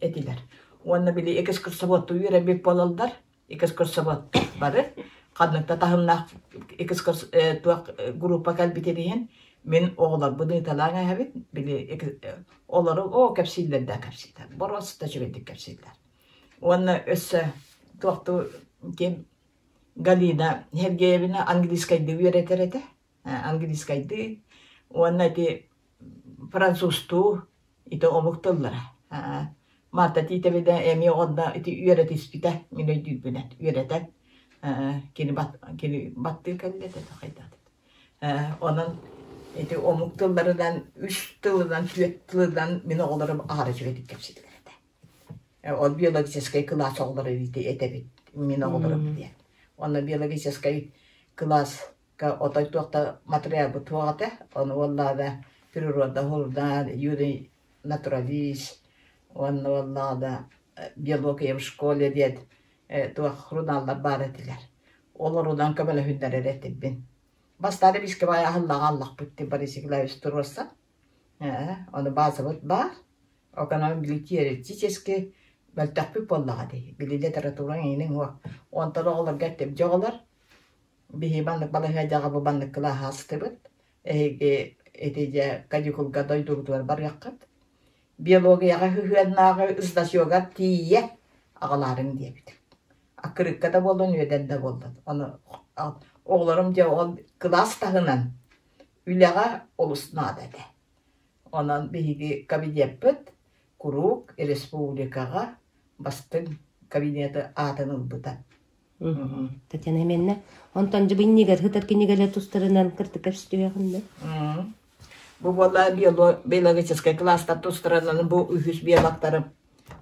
этилэр. Уонна били экскурсоводтуу үөрэммит буолаллар. Экскурсовод бары ханнык да таһымнаах экскурс туох группа кэлбитин иһин мин оҕолорбун ыыталаан эһэбит били олору оо кэпсииллэр да кэпсииллэр боруоста үчүгэйдик кэпсииллэр. Уонна өссө туохтуу ким Галина Сергеевна английскайдыы үөрэтэр этэ. Английскайдыы уонна ити французтуу ити омук тыллара. Марта Титовна эмиэ онно ити үөрэтиспитэ, мин өйдүүрбүнэн үөрэтэн кини кини баттыы кэллэ этэ хайдах Онон ити омук тылларынан үс тылынан, түөрт тылынан мин оҕолорум аһара үчүгэйдик кэпсииллэр этэ. Ол биологическай кылаас оҕолоро этэбит мин оҕолорум диэн. Онно биологическай кылаас отой туох да матырыйаалбыт суох этэ. Ону уоллаада природа уһулунан, юный натуралист уонна уоллаада биология в школе диэн туох сурунааллар баар этилэр. Олорунан көмөлөһүннэрэр этибин. Бастаан эмискэ баайа аһыллаҕа аллахпыт дии Борис Николаевич туруорсан. Ону базабыт баар. Оконон били теоретически мөлтөхпүт буоллаҕа дии. Били литератураҥ иҥин уох. Онтон оҕолорго эттим, дьэ оҕолор, Биһи маннык балаһыанньаҕа бу маннык кылааһы астыбыт. Эһиги ити дьэ каникулга дойдугутугар барыаххыт. Биологияҕа сыһыаннааҕы значогар тиийэ аҕалаарыҥ диэбит. Аккырыыкка да буоллун, үөдэн да буоллун. Ону Оҕолорум дьэ ол кылаас таһынан үлэҕэ олус наада этэ. Онон биһиги кабинеппыт куруук республикаҕа бастыҥ кабинеты аатын ылбыта. Татьяна Семеновна, онтон дьыбынньыгар сытар кинигэлэр тустарынан кырдык кэпсэтиэхиннэ. Бу буолла биологическай класстар тустарынан бу үһүс биологтарым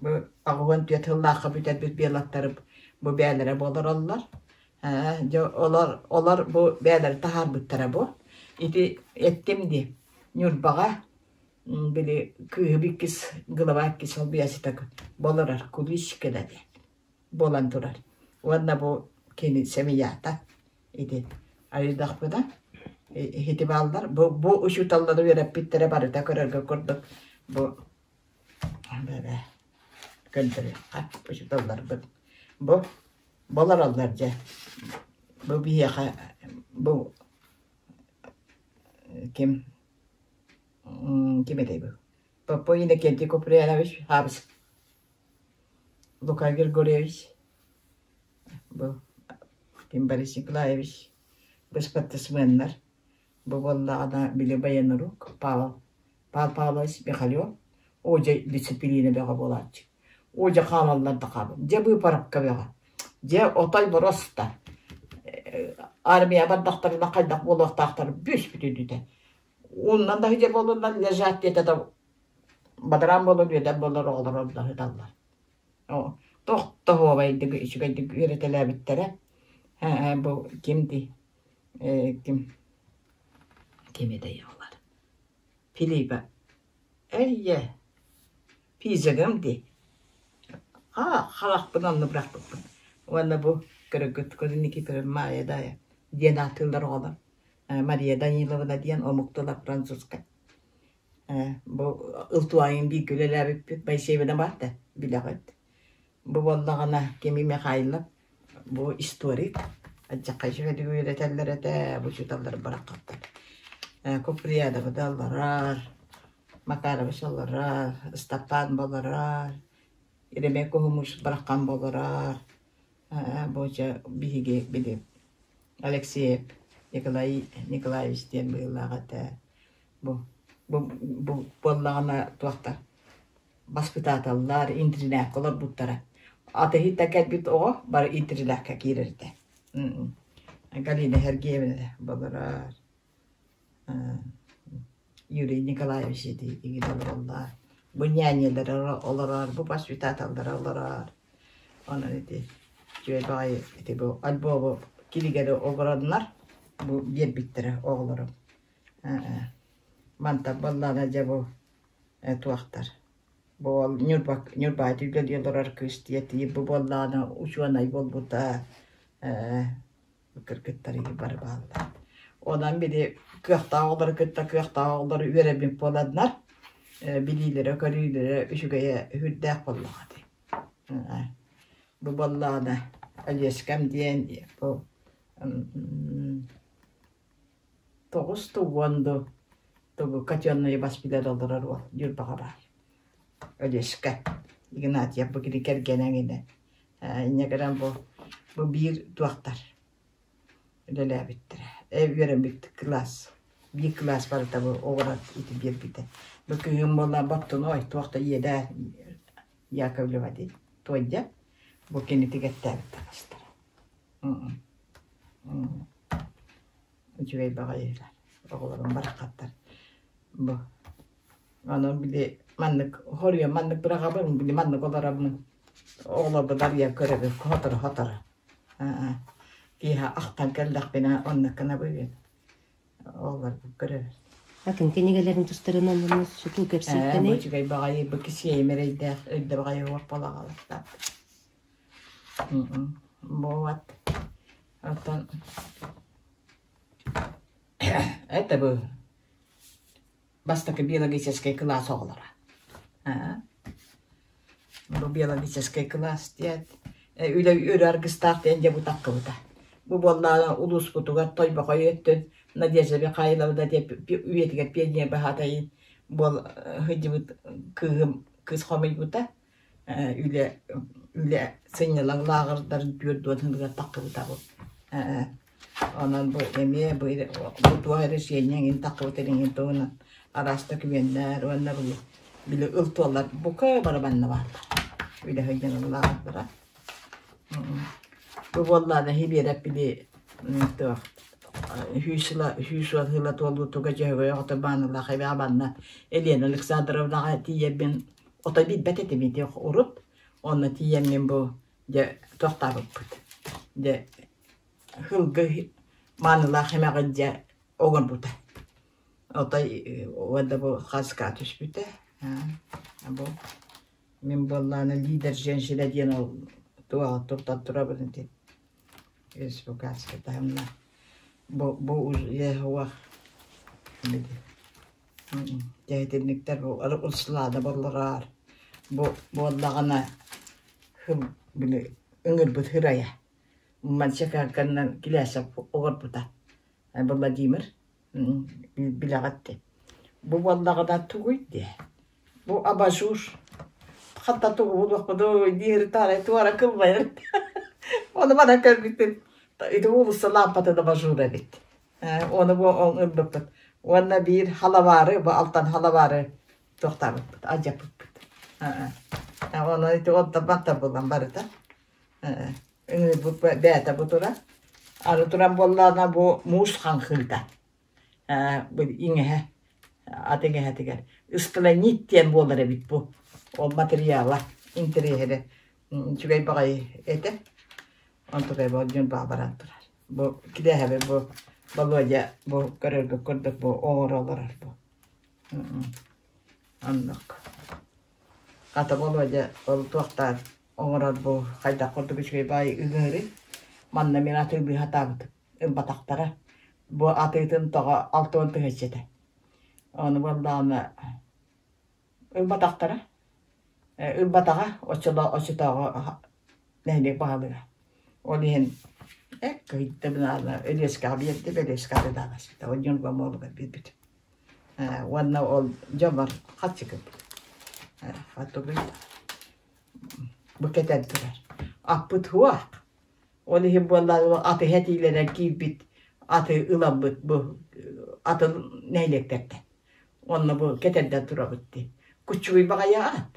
бу 84 сыллаахха бүтэрбит биологтарым бу бээлэрэ буолараллар. Дьэ олор олор бу бээлэри таһаарбыттара бу. Ити эттим дии Ньурбаҕа били кыыһым иккис глава иккис солбуйааччыта буоларар Куличкина диэн буолан турар. Уонна бу кини семьята ити арыйдахпына иһити бааллар. Бу, бу учууталлары үөрэппиттэрэ барыта көрөргө курдук бу көрдөрүөххэ учууталларбыт. Бу болороллор дьэ. Бу биһиэхэ бу ким ким этэй бу? Поппо Иннокентий Куприянович Хабыс Лука Григорьевич, бу Ким Борис Николаевич, бу спортсменнар, бу буоллаҕына били военрук Павел, Павел Павлович Михалев, оо дьэ дисциплина бөҕө буолааччы. Оо дьэ хаалаллар да хаалан, дьэ быыпарапка бөҕө. Дьэ отой боруоста армия бардахтарына хайдах буолуохтаахтар бүс-бүтүннүүтэ. Уонунан да сылдьар буоллуннар лежать диэтэ да бадараан буолан үөдэн буоллар оҕолор онно сыталлар. Тохтоһуобайдык үчүгэйдик үөрэтэлээбиттэрэ. Бу ким дии ким ким этэй оҕолор Филиппа эйэ физигым дии аа харахпын онно бырахпыппын уонна бу көрөргүт көрүн Никифоров Маайа Даайа диэн ааттыыллар оҕолор Мария Даниловна диэн омук тыла французскай Бу Ылтуайын бииргэ үлэлээбиппит Моисеевна баар да билэҕит. Бу буоллаҕына Кими Михайлов бу историк алдьархай үчүгэйдик үөрэтэллэр этэ, бу учууталлар бараххаттар. Куприядовы да олорор, Макарович олорор, Ыстапаан болорор, Еремей Куһумуш бараххан болорор. Бу дьэ биһиги били Алексеев Николай Николаевич диэн быһыылаах этэ. Бу бу бу буоллаҕына туохта баспытааталлар интэринээккэ олорбуттара. Атыһыт да кэлбит оҕо бары интэринээккэ киирэр этэ. Галина Сергеевна болорор. Юрий Николаевич ити игин олороллор. Бу нянялар олорор, бу воспитателлэр олорор. Онон ити үчүгэй баҕайы ити бу альбому кинигэни олороннор бу биэрбиттэрэ оҕолорум. Мантан буоллаҕына дьэ бу туохтар бу ол Ньурба Ньурбаҕа үлэлии олорор кыыс диэтии бу буоллаҕына учуонай буолбута кыргыттар бары бааллар. Онон били кыахтаах оҕолору кытта кыахтаах оҕолор үөрэммит буоланнар билиилэрэ-көрүүлэрэ үчүгэйэ сүрдээх буоллаҕа дии. Бу буоллаҕына Олеськам диэн бу Тоҕус да уон да тугу котельнайы бас билэр олорор уол Ньурбаҕа баар. Өлүөскэ Игнатьев бу кини кэргэнэ эҥинэ. Инньэ гынан бу бу биир туохтар үлэлээбиттэрэ. Үөрэммит кылаас. Биир кылаас барыта бу оҕолор ити биэрбитэ. Бу кыыһым буолла Боттуной туох да иэдээ Яковлева диэн туойда. Бу кини тигэттээбит таҥастара. Үчүгэй баҕайылар, оҕолорум бараххаттар. Бу онон били маннык хоруйа маннык быраҕабын, били маннык олоробун. Оҕолорбун арыйан көрөбүн хоторо-хоторо. Киэһэ ахтан кэллэхпинэ оннук гынабын. Оҕолорбун көрөбүн. Атын кинигэлэрин тустарынан онно сутуу кэпсииккэний? Бу үчүгэй баҕайы бу кисиэйим эрэйдээх өйдө баҕайы уорпалаҕалартаах. Вот. Оттон это был бастакы биологическай кылаас оҕолоро. Бу биологическай кылаас диэт үлэ үөрэ аргыстаах диэн дьэ бу таххыбыта. Бу буоллаҕына улууспутугар Тойбохой өттүн Надежда Михайловна диэн үйэтигэр пионер баһаатайын буол сылдьыбыт кыыһым кыыс хомуйбута. Үлэ үлэ сынньалаҥ лааҕырдарын 40 сылыгар таххыбыта бу. Онон бу эмиэ бу бу туох эрэсиэнньэ эҥин таххыбыт эриҥин туһунан араас докумуоннар уонна били били ыл туоллар бука бары манна бааллар. Үлэ сылдьан ыллаабыттара. Бу буоллаҕына Сибиэрэп били туох 100 сыла туолуутуга Дьөһөгөй оҕото баанылаах эбээ манна Елена Александровнаҕа тиийэрбин ото билбэт этим ити урут. Онно тиийэммин бу дьэ туохтаабыппыт. Дьэ һылгы маанылаах эмэҕин дьэ оҥорбута. Отой уонна бу хаска түспүтэ. Бу мин буоллаҕына лидер женщина диэн ол туоҕа туттан турабын ити республиканскай таһымна. Бу бу уох Дьэ итинниктэр бу Руслана боллороор бу буоллаҕына били ыҥырбыт һырайа Мальчиканнан Килясов оҕорбута Владимир билэҕит дии. Бу буоллаҕына тугуй диэ бу абажур хатта тугу булуохпутуй диэри таарай туора кылбайар ону манан көрбүтүм ити уулусса лаампатын абажур эбит Ону бу ылбыппыт. Уонна биир халабаары, бу алтан халабаары туохтаабыппыт, алдьаппыппыт. Ону ити онтон баттар булан барыта. Ыҥыырбыт бэйэтэ бу турар. Аны туран буоллаҕына бу муус хаҥхыыта. Бу иҥэһэ, ат иҥэһэтигэр. Ыскланит диэн буолар эбит бу. Ол материала интэриэһирэ үчүгэй баҕайы этэ. Онтукай бу дьон баран турар. Бу килээһэбэ бу Володя бу көрөргө курдук бу оҥоро олорор бу. Оннук. Хата Володя ол туохтаан оҥорор бу хайдах курдук үчүгэй баай ыҥыырый. Манна мин атыылыы сатаабытым. Ылбатахтара. Бу атыытын тоҕо 60 тыһыынча этэ. Ону буоллаҕына Ылбатахтара. Ылбатаҕа оччотооҕу нэһилиэк баһылыга. Ол иһин кыһыйдыбынаана Өлүөскэҕэ биэрдим, Өлүөскэ атыылаабаспыта. Ол Ньурба Моолугар биэрбитим. Уонна ол дьоммор харчы кыппыт. Оттугуй бу кэтэн турар. Аппыт хуах. Ол иһин буолла аты этиилэрэ киирбит аты ыламмыт бу атын нэһилиэктэртэн. Онно бу кэтэрдэн турабыт дии. Куччугуй баҕайы аат.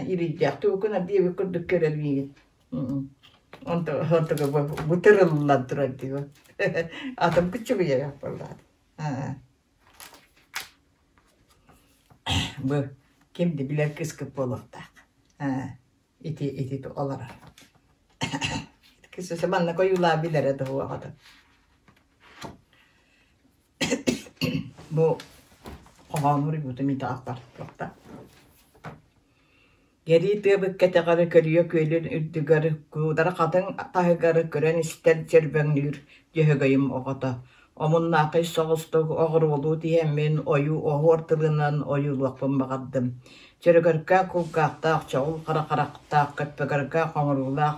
Ирийдээх тугу гынар диэбит курдук көрөр миигин. Онтуга бу тырыллан турар дии. Атым куччугуйа буоллаҕа. Бу ким да билэр кыыскыт буолуохтаах. Ити ити олорор. Кыыс манна ойуулаа билэрэ да оҕото. Бу хоһоонур уйгутум итаахтар туохта. Гэрии тыабыт кэтэҕэр көлүйэ күөлүн үрдүгэр куудара хатыҥ таһыгар көрөн-истэн чөрбөҥнүүр Дьөһөгөйүм оҕото. Омуннаахай соҕустук оҕуруолуу тиһэммин ойуу оһуор тылынан ойуулуохпун баҕардым. Чөрөгөргө кулгаахтаах, чоҕул хара харахтаах, көппөгөргө хоҥоруулаах,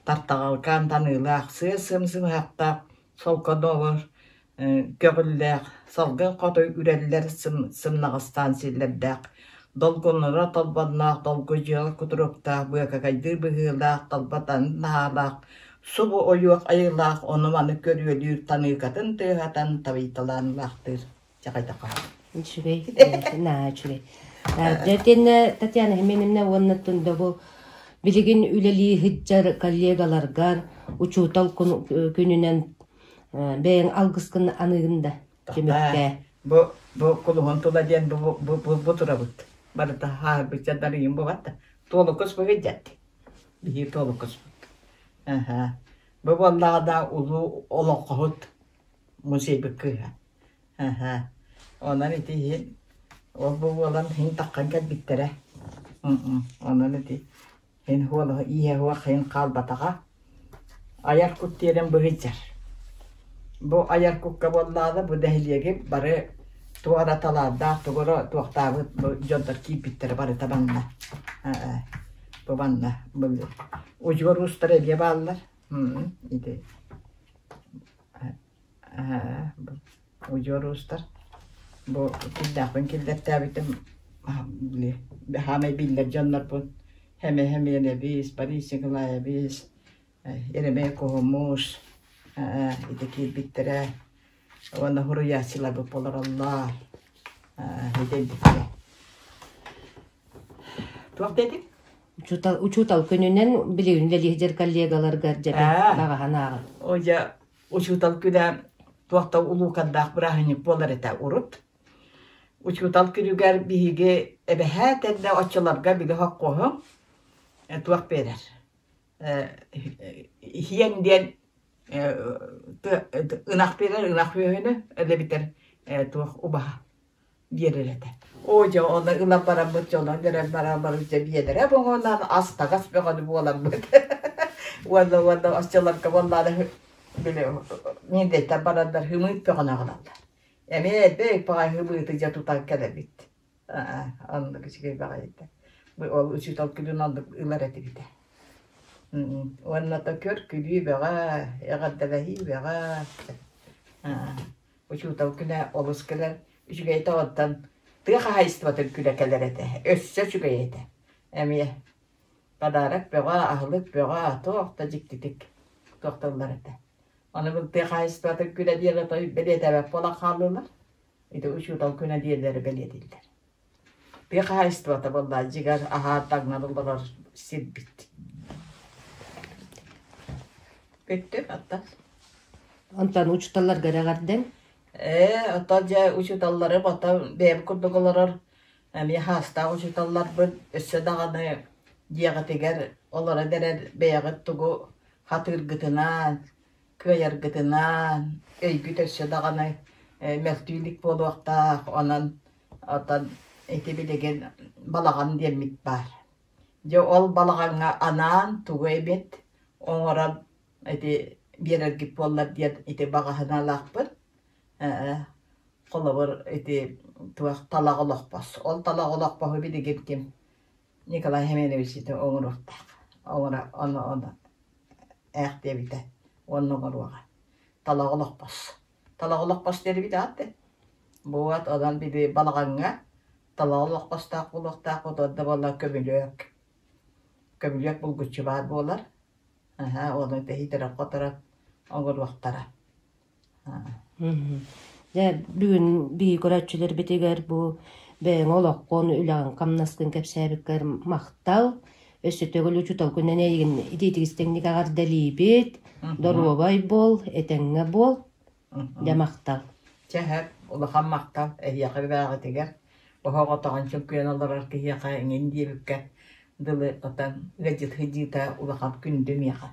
тартаҕалкаан таныылаах, сыа-сым сымыһахтаах Солконуолар көҕүллээх, салгын хоту үрэллэр сымнаҕастаан силлэрдээх, долгуннара толбонноох, долгуйдьуйар кутуруктаах, быакакайдыы быһыылаах, талбатан наһаалаах, субу ойуох айылаах ону-маны көрүөлүүр таныыкатын тыаһатан табыйталаан ылаахтыыр. Чахайдахха. Үчүгэй, наһаа үчүгэй. Дьэ итиэннэ Татьяна Семеновна уонна тунда бу билигин үлэлии сылдьар коллегаларгар учуутал күнүнэн бэйэҥ алгыскын аныыгын да түмүктээ. Бу бу кулуһун тула диэн бу бу бу, бу турабыт. Барыта хаарбыча дарыйым бу батта. Туолукус бу дьэтти. Биһи туолукуспут. Аха. Бу буоллаҕына улуу олоҥхоһут музейбыт кыыһа. Аһа. Онон ити иһин ол-бу буолан иһин таххан кэлбиттэрэ. Онон ити иһин хуолаһа ииһэ суох иһин хаалбатаҕа. Айар кут диэнин быһыйдьар. Бу айар кукка буоллаҕына бу нэһилиэги бары туох эрэ талааннаах, тугу эрэ туохтаабыт бу дьоннор киирбиттэрэ барыта манна. Бу манна удьуор уустара эмиэ бааллар. Ити Удьуор уустар бу киллээхпин киллэртээбитим били хаамай биллэр дьоннорбун Хэмэ Хэмиэнэбис, Борис Николаевич, Еремей Куһумуус. Ити киирбиттэрэ уонна суруйааччыларбыт олороллор. Итинниктэр. Туох диэтиҥ? Учуутал, учуутал күнүнэн билигин үлэлиир коллегаларгар дьэбэ баҕаһан ааҕын. О дьэ, учуутал күнэ туох да улуукандаах бырааһынньык буолар этэ урут. Учуутал күнүгэр биһиги эбэһээ тэннэ оччолорго били хоккуоһуҥ туох биэрэр иһиэн диэн ынах биэрэр ынах үөһүнү элэбитэр туох убаһа биэрэр этэ. Оо дьэ ону ылан бараммыт дьонон көрөн баран барычча биэдэрэ боҥуонан ас-таҥас бөҕөнү буоламмыт. Уонна уонна оччолорго буоллаҕына били мииндэйтэн бараннар хымыыт бөҕөнү аҕалаллар. Эмиэ элбэх баҕайы хымыыты дьэ тутан кэлэбит. Оннук үчүгэй баҕайыта. Ол учуутал күнүн оннук ылар этибитэ. Уонна то көр-күлүү бөҕө, эҕэрдэлэһии бөҕө. Учуутал күнэ олус кэлэр. Үчүгэйтэ оттон тыа хаһаайыстыбатын күнэ кэлэр этэ. Өссө үчүгэй этэ. Эмиэ подарок бөҕө, аһылык бөҕө, туох да дьиктитик туох да ыллар этэ. Аны бу тыа хаһаайыстыбатын күнэ диэн отой бэлиэтээбэт буолан хааллылар. Ити учуутал күнэ диэннэри бэлиэтииллэр. Тыа хаһаайыстыбата буолла дьиҥэр аһаан таҥнан олорор сирбит. Бүттүм оттон. Онтон учууталларга эҕэрдэҥ. Ээ, оттон дьэ учууталларым оттон бэйэм курдук олорор эмиэ хаастаах учууталларбын өссө даҕаны дьиэҕитигэр олорон эрэр бэйэҕит тугу хатыыргытынан, кыайаргытынан, өйгүт өссө даҕаны мөлтүү илик буолуохтаах, онон оттон ити билигин балаҕан диэммит баар. Дьэ ол балаҕаҥҥа анаан тугу эбит оҥорон ити биэрэргит буоллар диэн ити баҕа санаалаахпын. Холобур ити туох талах олохпос. Ол талах олохпоһу билигин ким Николай Семенович ити оҥоруохтаах. Оҥоро ону ону ээх диэбитэ уонна оҥоруоҕа. Талах олохпос. Талах олохпос диэбит аат Буот онон били балаҕаҥҥа талах олохпостоох буолуохтаах уонна буолла көмүлүөк. Көмүлүөк булгуччу баар буолар. Аһа, ону тэһийтэрэ-хоторо оҥоруохтара. Дьэ, бүгүн биһиги көрөөччүлэрбитигэр бу бэйэҥ олоххун, үлэҕин-хамнаскын кэпсээбиккэр махтал. Өссө төгүл учуутал күнүнэн эйигин итиитик-истиҥник эҕэрдэлиибит. Доруобай буол, этэҥҥэ буол. Дьэ, махтал. Чэ, сөп, улахан махтал эһиэхэ бэҕэҕитигэр. Оһох отоҕун чөҥкүйэн олорор киһиэхэ эҥин диэбиккэ дылы отон ыалдьыт сылдьыыта улахан күндү миэхэ.